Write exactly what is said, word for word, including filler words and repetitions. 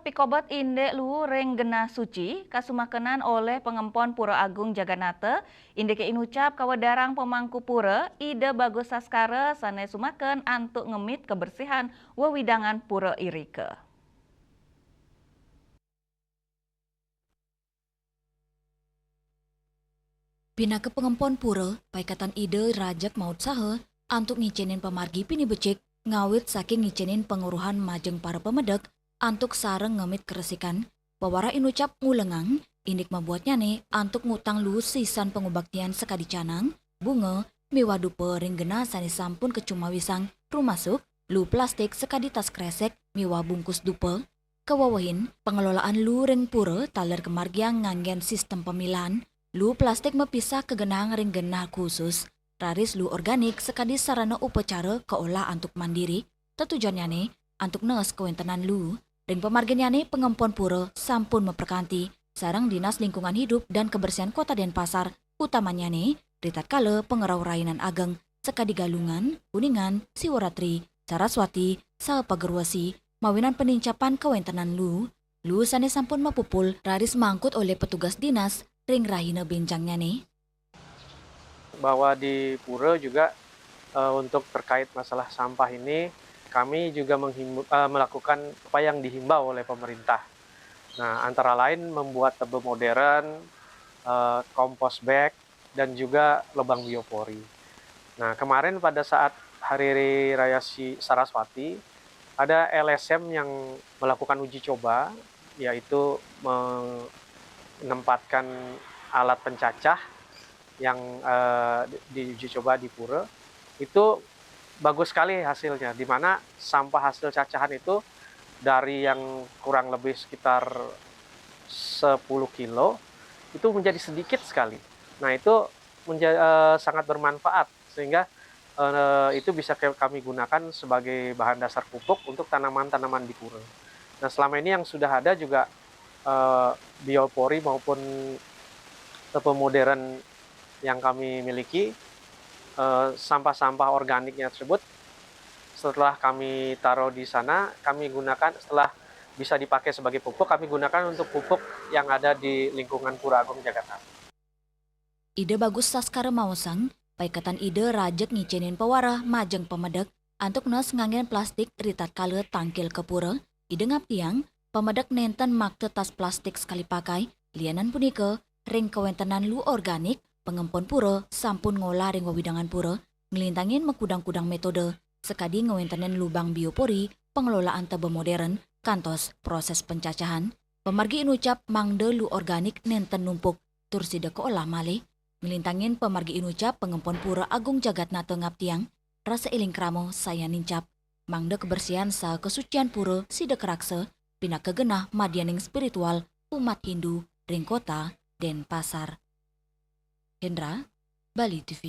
Pikobet indik luwu ring genah suci, kasumakenan olih pangempon Pura Agung Jagannatha, indiké inucap kawedarang pamangku pura, Ida Bagus Saskara sané sumaken antuk ngemit kabersihan wewidangan pura irika. Pinaka pangempon pura, paiketan Ida rajeg mautsaha antuk ngicénin pamargi pinih becik, ngawit saking ngicénin panguruhan majeng para pamedek antuk sareng ngemit karesikan, pawarah inucap ngulengang indik mabuatnyané antuk ngutang luwu sisan pangubaktian sakadi canang, bunga, miwah dupa ring genah sané sampun kacumawisang, rumasuk luwu plastik sakadi tas kresek miwah bungkus dupa. Kawewehin, pangelolaan luwu ring pura taler kamargiang nganggén sistem pamilahan. Luwu plastik mapisah kagenahang ring genah khusus, raris luwu organik sakadi sarana upacara kaolah antuk mandiri, tetujonnyané antuk nees kawéntenan luwu. Ring pamarginnyané pangempon pura sampun maprakanti sareng Dinas Lingkungan Hidup dan Kebersihan Kota Denpasar, utamannyané ritatkala pangrauh rainan ageng sakadi Galungan, Kuningan, Siwaratri, Saraswati, saha Pagerwesi, mawinan panincapan kawéntenan luwu, luwu sané sampun mapupul raris maangkut olih petugas dinas ring rahina bénjangnyané. Bahwa di pura juga, eh, untuk terkait masalah sampah ini, kami juga menghimbu-, eh, melakukan apa yang dihimbau oleh pemerintah. Nah, antara lain membuat tebe modern, eh, compost bag, dan juga lubang biopori. Nah, kemarin pada saat Hari Raya Si-, Saraswati, ada L S M yang melakukan uji coba, yaitu menempatkan alat pencacah yang, eh, di-, diuji coba di pura. Itu bagus sekali hasilnya, di mana sampah hasil cacahan itu dari yang kurang lebih sekitar sepuluh kilo, itu menjadi sedikit sekali. Nah, itu menja-, eh, sangat bermanfaat, sehingga, eh, itu bisa ke-, kami gunakan sebagai bahan dasar pupuk untuk tanaman-tanaman di pura. Nah, selama ini yang sudah ada juga, eh, biopori maupun tebe modern yang kami miliki, eh, sampah-sampah organiknya tersebut, setelah kami taruh di sana, kami gunakan, setelah bisa dipakai sebagai pupuk, kami gunakan untuk pupuk yang ada di lingkungan Pura Agung Jakarta. Ida Bagus Saskara maosang, paiketan Ida rajeg ngicénin pawarah majeng pamedek antuk nees nganggén plastik ritatkala tangkil ka pura. Ida ngaptiang, pamedek nénten makta tas plastik sekali pakai, lianan punika, ring kawéntenan luwu organik, pangempon pura sampun ngolah ring wewidangan pura, nglintangin makudang-kudang métoda, sakadi ngwéntenin lubang biopori, pangelolaan tebe modern, kantos proses pencacahan. Pamargi inucap mangda luwu organik nénten numpuk, tur sida kaolah malih. Nglintangin pamargi inucap pangempon Pura Agung Jagatnata ngaptiang, rasa éling krama sayan nincap, mangda kabersihan saha kasucian pura sida karaksa, pinaka genah madyaning spiritual umat Hindu ring kota Denpasar. Hendra, Bali T V.